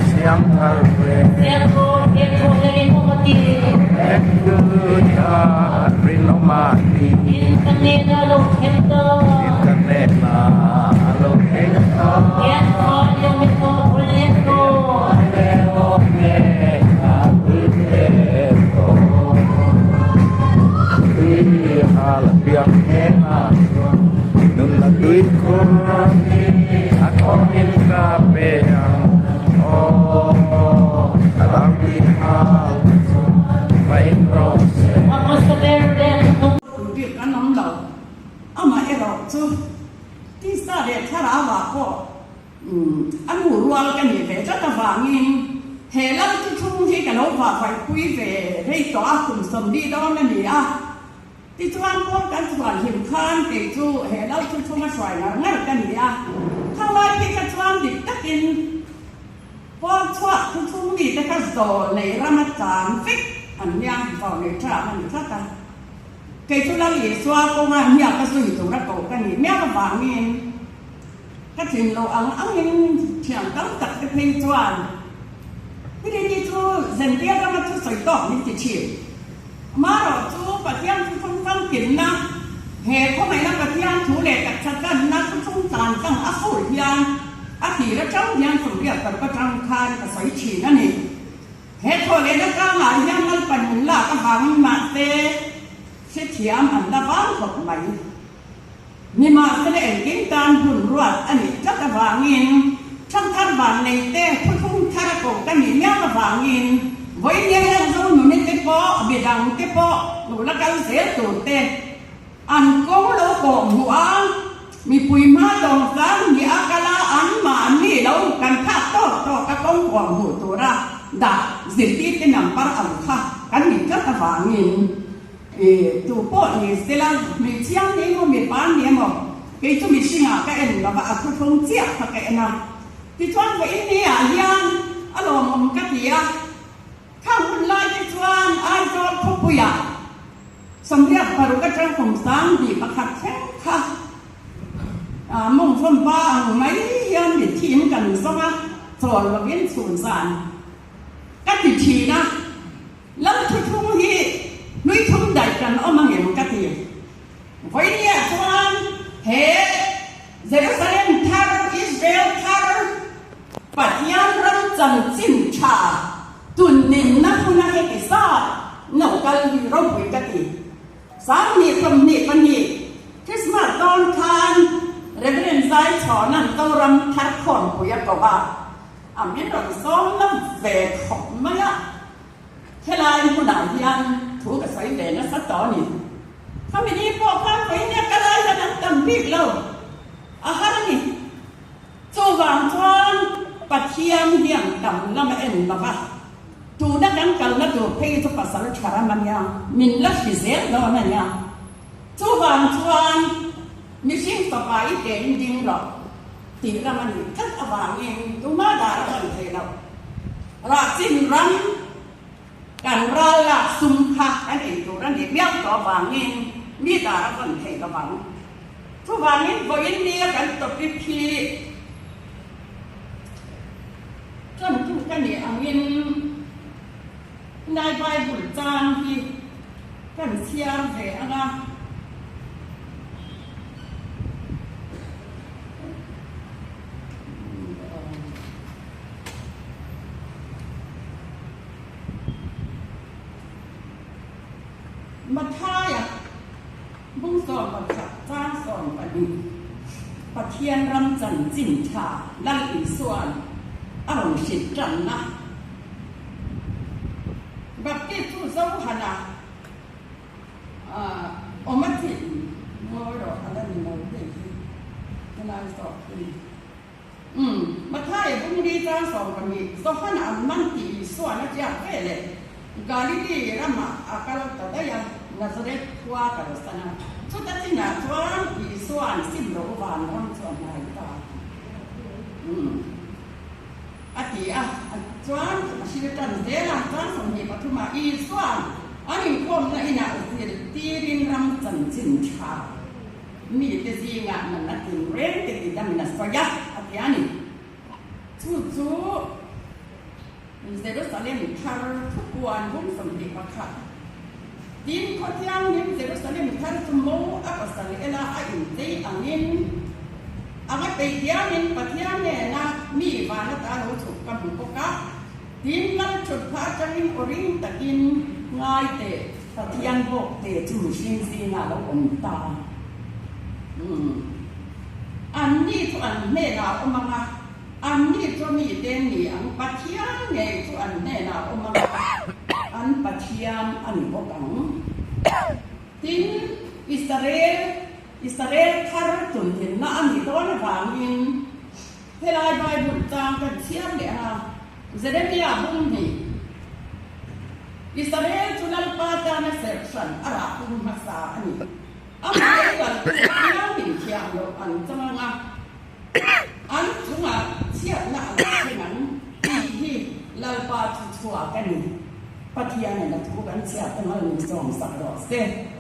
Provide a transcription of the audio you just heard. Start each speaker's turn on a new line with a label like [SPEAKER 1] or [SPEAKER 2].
[SPEAKER 1] Siam thar ve. Hallelujah, rinawm a ni. Ka hnenah a lo thleng ta. Nunna tuikhur a thawmin ka pe ang aw ka lo ti hau chu va in rawh se.
[SPEAKER 2] Bik an awm lo. Amaherawh chu tisa leh thlarauah pawh A nu rual ka nih ve tlat avangin he lal thuthlung hi ka lo vahvaihpui ve rei tawh a, kum 40 dawn a ni a. Tichuan pawn kan chhuah hlim khan kei chu he lal thuthlunga hruai ngar ngar ka ni a. Khanglai phei kha chuan dik takin pawn chhuak thuthlung mite kha zawl nei rama tlan vek an nia, zawl nei tram a ni tlat a. Kei chu Lal Isua kawnga hniak a zui tura koh ka nih miau avangin, Ka tlin loh ang angin thiam tam tak te phei chuan Pirini chu Zentia rama thusawi tawk min ti thin. Amaherawh chu Pathian thuthlung famkimna, he khawngaihna Pathian thu leh taksa tlanna thuthlung tlan tlang a fur hian a tir atang hian sawmriat paruk atang khan ka sawi thin a ni. He thawhlehna tlangah hian Lalpan min lak avangin mahse hrethiam an la vang khawp mai. Nimahsela engkim tan hun ruat a nih tlat avangin thangthar vannei te thuthlung thar a koh ka nih miau avangin vawinia heng zo nuni te pawh midang te pawh lo la kal zel tur te an kawng lo kawh hmuh a, mipui hma tawng tlang ni a kal a an mahni lo kan phak tawk tawk a kawng kawh hmuh tura dah zirtir te number ang kha kan nih tlat avangin. I tu pawh ni sela, hmeichhia ni emaw mipa ni emaw, kei chu mihringah ka en lova a thuthlung chiah kha ka en a. Tichuan vawiin ni ah hian a lawmawm ka ti a, khang hun lai te chuan Aizawl khawpuiah 86 atang kum 21 thleng kha mawng vawmpa ang mai hian mithiin kan zawng a, chawl lovin chhun zan ka ti thin a. Lal thuthlung hi hlui thum daih kan awm ang em ka ti. Vawinia chuan he Jerusalem thar, Israel thar, Pathian ram chanchin tha tunninna huna heti zat no kal hi ropui ka ti. 2022 Christmas dawn khan Reverend Zaichhawna'n Zoram thar khawnpui a ko a, A min rawn zawm la ve khawp mai a, helai hmunah hian thu ka sawi ve nasa tawh a ni. Khami ni pawh khan vawinia ka lai hian an tam bik lo, a har a ni. Chuvang chuan Pathian hian tam lam a en lo va, tuna kan kalna tur phei chu pasal tha ram a nia, min la hri zel dawn a nia. Chuvang chuan mihring fapa i tein ding rawh. Tih ram a nih tlat avangin tuma dar a rawn thei lo. Rahchin ram kan ral lak sum kha kan ei tur a nih miau tawh avangin mi dar a rawn thei lo vang. Chuvangin vawiin nia kan topic hi ṭantu ka nih angin helai Bible chang hi kan chhiar ve ang a. Mathaia bung 11 chang 12 Pathian ram chanchin tha Lal Isua'n a rawn hrilh tanna Baptist chu Zohana Awm a thih ngawi rawh a la ni lo hei hi helai zawk hi umm Mathaia bungri chang 12 Johana an man tih Isuan a tiak ve leh Galili ramah a kal ta daih a Nazareth khua kalsan a chuta chinah chuan Isuan sim loh van ram chu a hnai ta umm. A ti a, chuan a hril tan zel a, chuan 23 ah Isua'n an inkhawmna inah zirtirin ram chanchin tha mite zingah natna tinreng te tidamin a sawi a, a ti a ni. Chu chu. Jerusalem thar thupuan bung 21. Tin, khaw thianghlim Jerusalem thar chu mo a pasal ela a inchei angin, anga peih diamin Pathian nena mi van ata lo chhuk ka hmu bawk a. Tin, lal thut pha atangin aw ring takin ngai teh. Pathian bawk te chu mihring zingah lo awm ta. Umm. Anni chu an hnenah awm ang a, anni chu mite ni ang, Pathian ngei chu an hnenah awm ang a, an Pathian a ni bawk ang. Tin, Israel, Israel thar tlunhlinna a nih dawn avangin helai Bible chang kan chhiar leh ang a, Jeremia bung hnih, Israel chu Lalpa tana serh hran a rah tum hmasa a ni. Amah ei kal chu Pathianin thiam loh an chang ang a, an chungah chhiatna a lo thleng ang tih hi Lalpa thu chhuak a ni. Pathianin a thu kan chhiat te mal min zawm sak rawh se.